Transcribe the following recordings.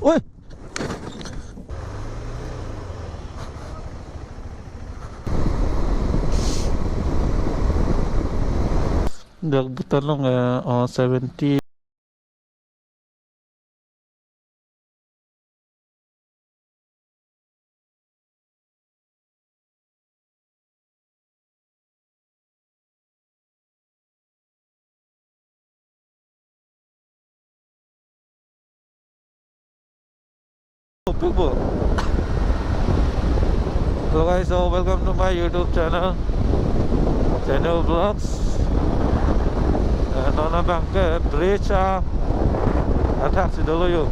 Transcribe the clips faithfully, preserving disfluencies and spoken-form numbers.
Oi! Dak Bhutan along, eh, oh, seventy. Hello guys, so welcome to my YouTube channel, Channel Vlogs. Eh, non abang ke bridge a athak si dolo yo.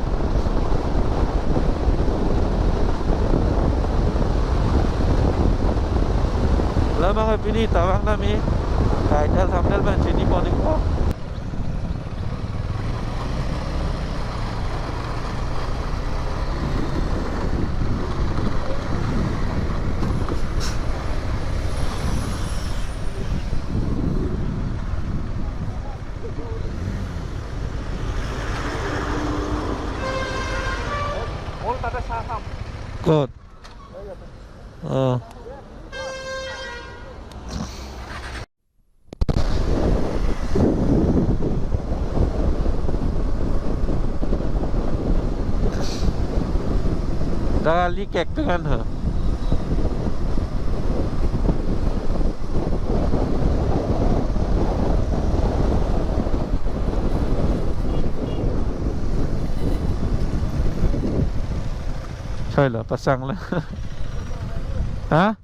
Labang pini tabang nami, title thumbnail pen chini pon ikpo. Kot? Oh. Dak ali kek dengan ha. Choi lo, pasang lo. Ha?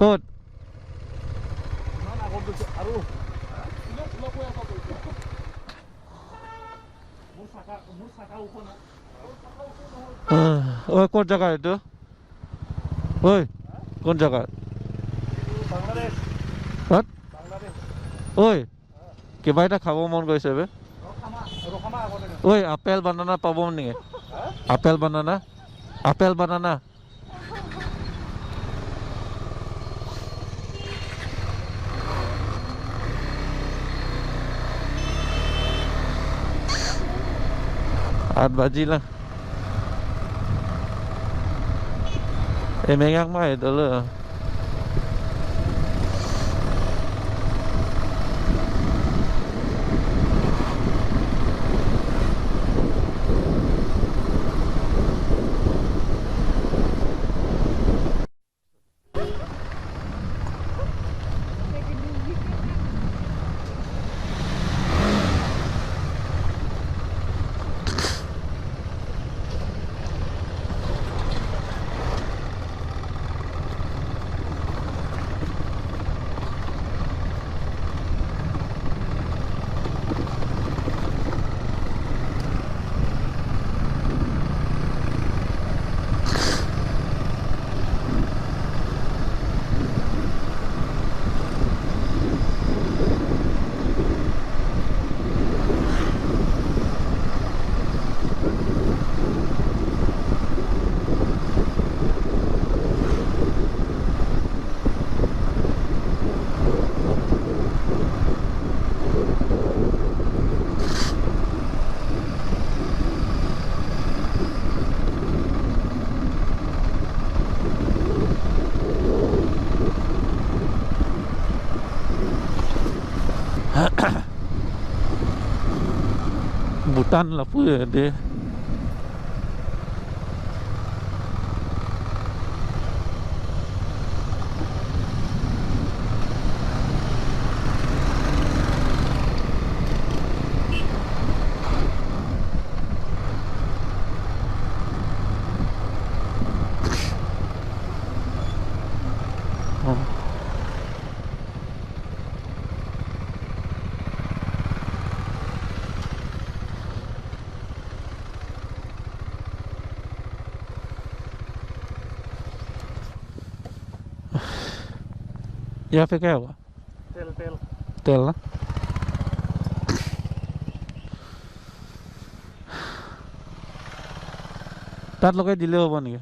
Kot? Ah, oi, কোন জাগা এইটো? Oi, কোন জাগা? বাংলাদেশ। What? বাংলাদেশ। Oi, কিবা এটা খাব মন গৈছে বে। ৰখামা, ৰখামা আগতে। Oi, apple banana পাব নেকি? হা? Apple banana? Apple banana? At baji lang. Eh, mengang mai dolo. Bhutan lapu ya de. Oh. यहाँ पे क्या हुआ? तेल, तेल। तेल ना? তাত লগাই দিলে হ'ব নেকি?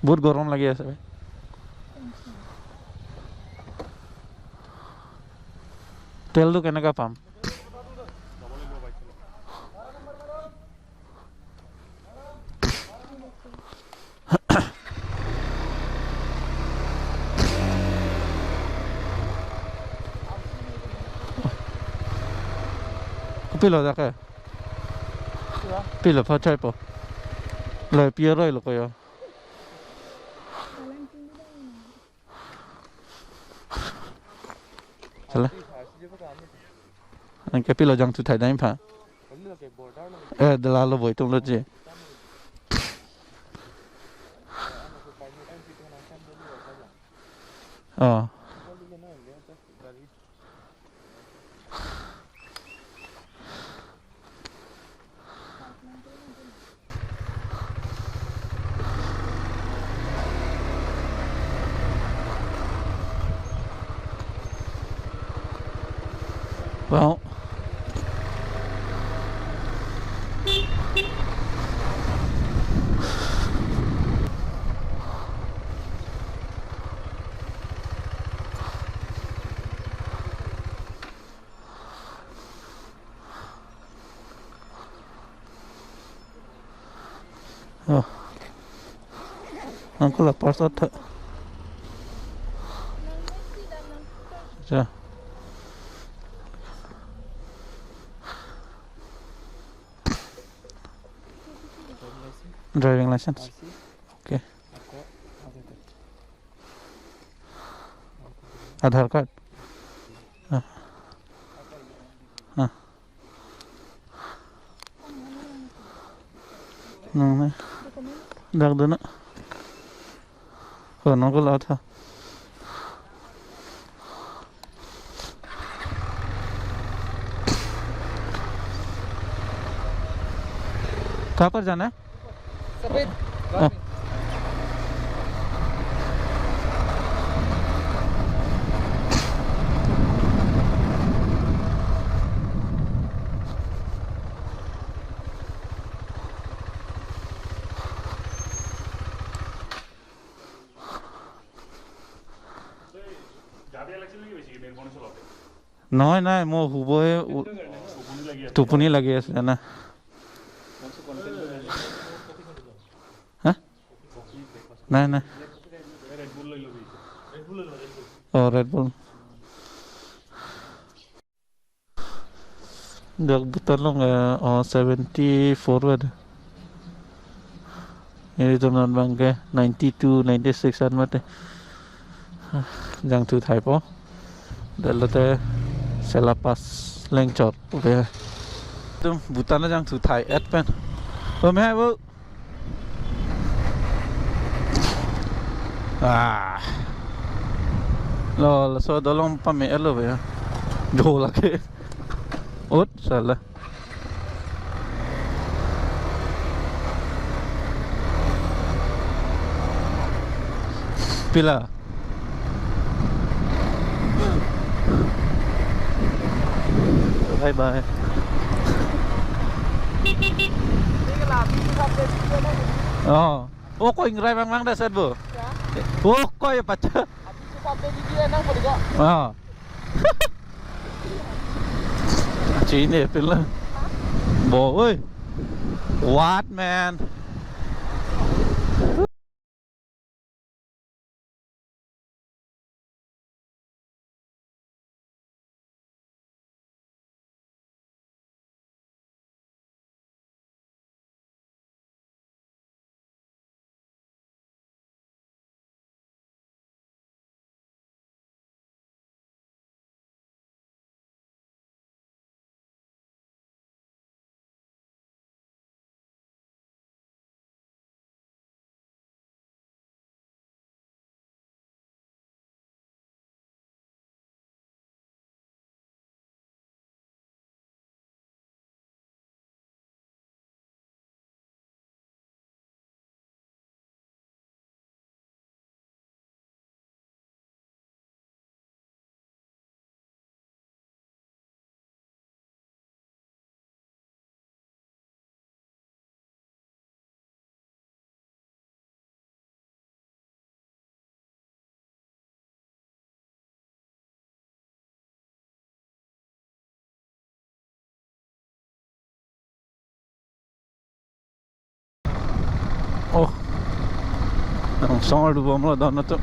বহুত গৰম লাগি আছে বে। তেলটো কেনেকা পাম? Pilo dak ke? Pilo pachai po. Lai pi aroi lo ko yo. Chala. Anke pilo jangthu thai dam pha. Eh, de lalo boi tum lo je. Oh. Well. Oh. Uncle, a part of the. Yeah. Driving license. Okay. Aadhaar card. Ah. Ah. Nang ne. Dak dun na. Ko nang ko la tha. कहाँ पर जाना है? सफेद हाँ। নহয়, নাই, মই শুবই উ-, টোপনি লাগি আছে। টোপনি লাগি আছে, জানা। হা? নাই, নাই। অ, Red Bull। Dak Bhutan along, eh, oh, seventy-four wed. Ilitum non abangke ninety-two, ninety-six an mate. Jangthu thai po. Dalote Sela Pass lengchot. Okay. Tum Bhutan jangthu thai et pen. Bo me bo. Ah. Lo, laso dolong pame-et lo ya. Jo lake. Ut, salah. Pila. Bye bye. Oh. Oh, ko ingrai bang bang dasar bu. Oh, ko ya pacha. Oh. Chini pila. Bo, oi. What, man? Oh. Nang song adu bom lo don tu.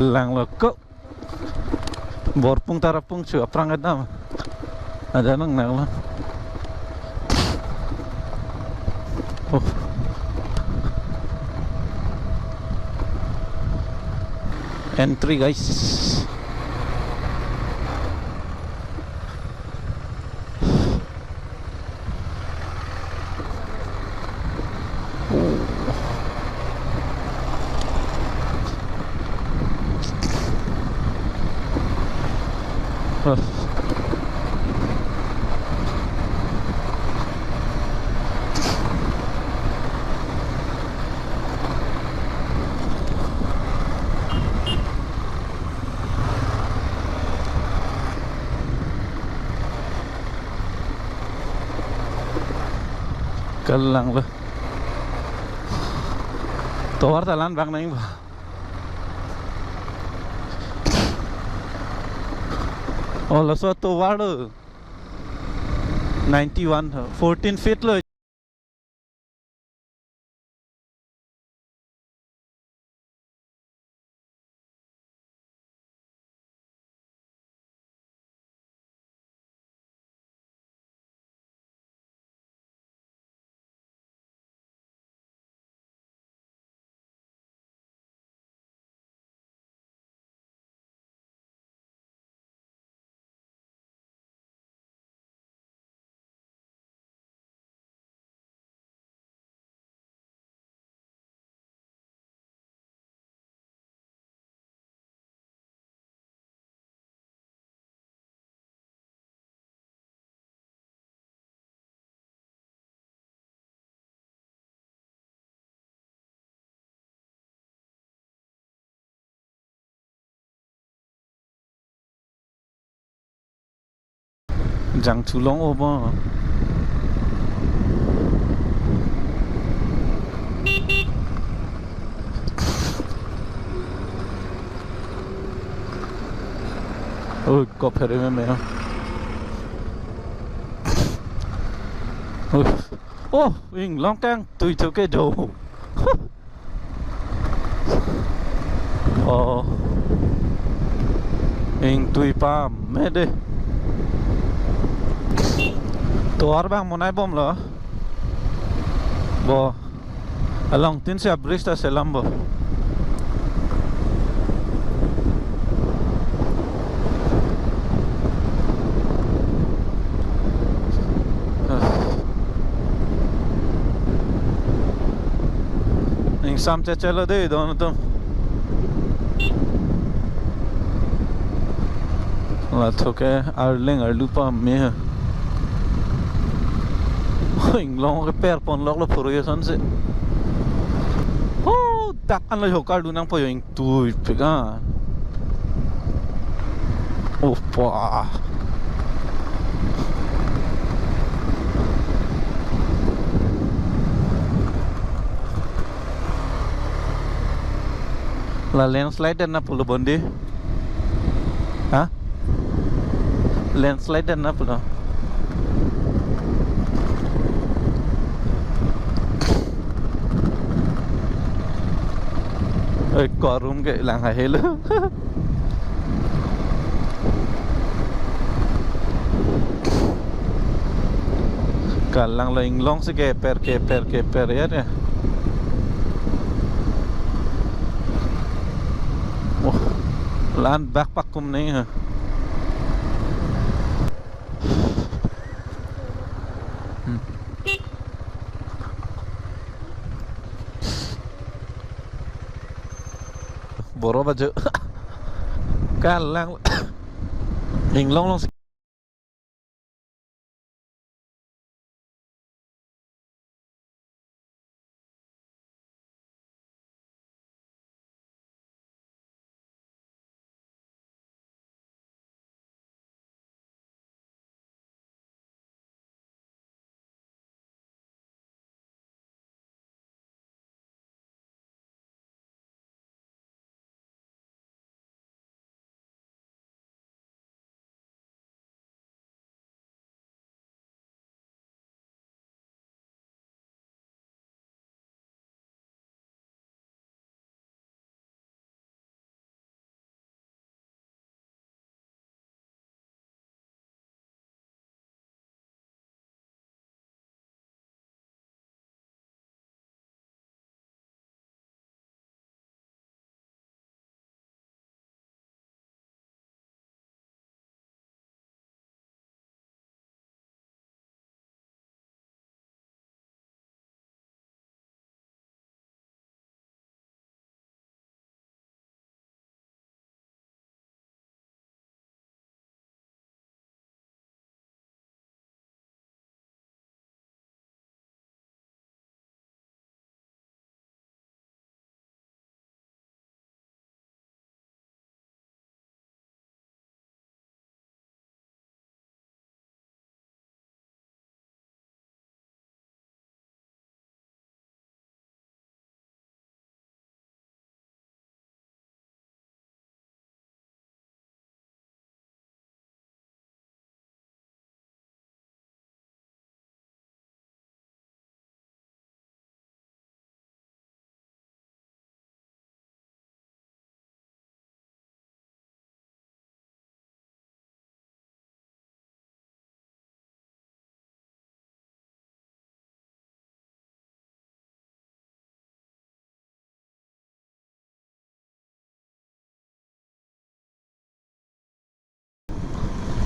Lang lo ko. Borpung Tarapung chu aphrang kedam. Ada nang nang lah. Oh. Entry, guys. Kalanglo. Tovar ta la-an bang nangji ba. Oh, laso tovar lo. Ninety-one, fourteen feet lo. Jangthu long-o bo. Ui, kop phere meme. Ui. Oh, inglong kangtui thu kedo. Oh. Ingtui pame dei. Tovar bang monai bomlo. Bo. Along tin si a-bridge ta selam bo. Ingsam chechelo dei don atum. Laso ke arleng arlu pame ha. Inglong keper ponloklo phurui asonsi. Oh, dak anlo ho karlu nangpo jo, ingtuipik a. Opa. La landslide na pulo bondi. Ha? Landslide na pulo. Oi, korum ke lang hahelo. Kalanglo, inglong si keper, keper, keper ya dei. Wah, la-an bak pak kum nangji ha. Hmm. Boro bajo. Kalang. Inglong long.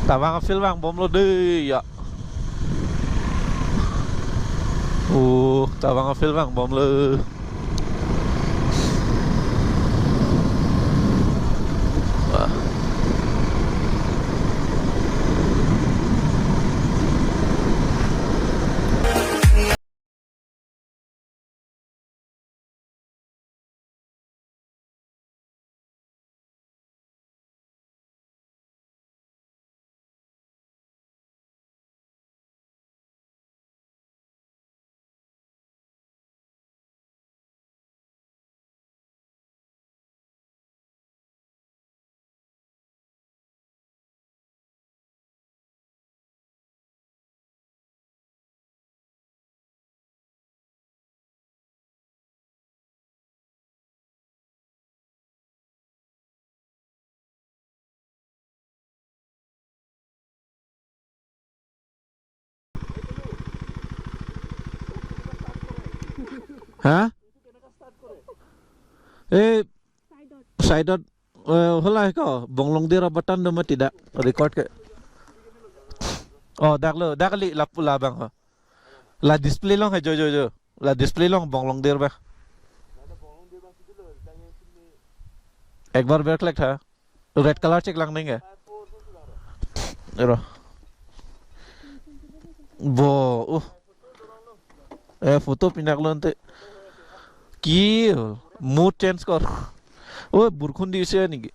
Tabang a-field vangbomlo dei ya. Uh, tabang a-field vangbomlo. Wah. হা? এই চাইডত, এ, হলা হে ক, বংলংদিৰ অৱদান do mati dak record ke. Oh, dak lo, dak kali lapu labang ho. La display along he, jo, jo, jo. La display along bong longdir ba. Ek bar berklek tha. Red color chek lang neng ke. Ero. Bo, uh. Eh, photo pinak lo ante. Ki, mood change kor. Oh, borkhun dise niki.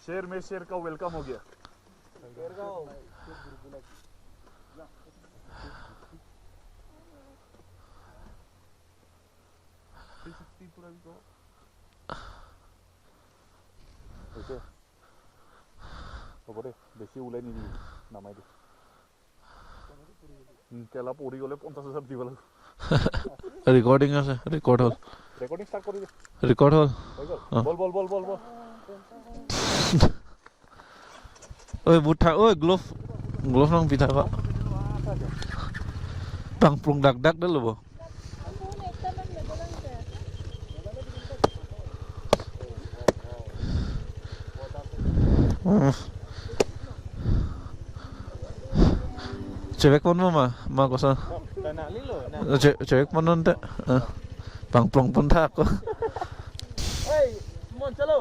शेर में शेर का वेलकम हो गया। Three sixty পূৰা কি কওঁ? হৈছে। হ'ব দে, বেছি ওলাই নিদিবি, নামাই দে। উম, কেলা পৰি গ'লে পঞ্চাশ হাজাৰ দিব লাগিব। Recording আছে, record হ'ল। ৰেকৰ্ডিং ষ্টাৰ্ট কৰি দে। Record হ'ল। হৈ গ'ল। অ। বল, বল, বল, বল, বল। Oi, buta, oi, glove. Glove nangpi tha ko. Pangplong dakdak dolo bo. Hmm. Chevek pon ma, ma kosa. Che-, chevek pon non te. Ah. Pangplong pon tha ko. Hey, mon chalo.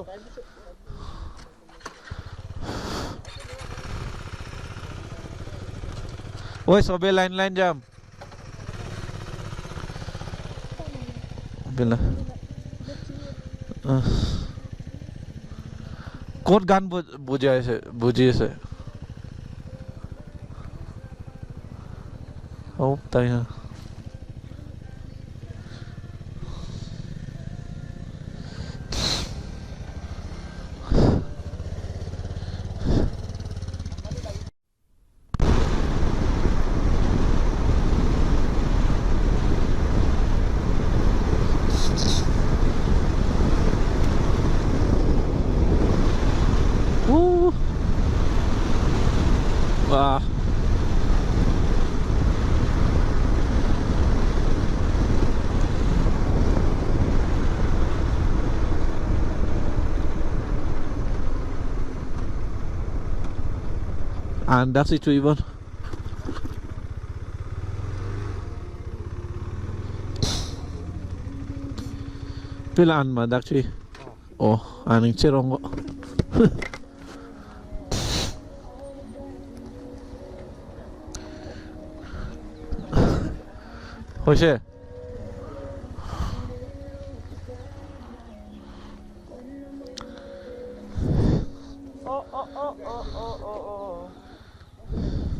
Oi, sobe line line jam. Bila. Ah. Kot gan bu-, buji ase, buji ase. Oh, tai ha. Uh. Wah. An dak si chui bon. Pila an ma dak chui. Oh, aning cherong ko. Hoise.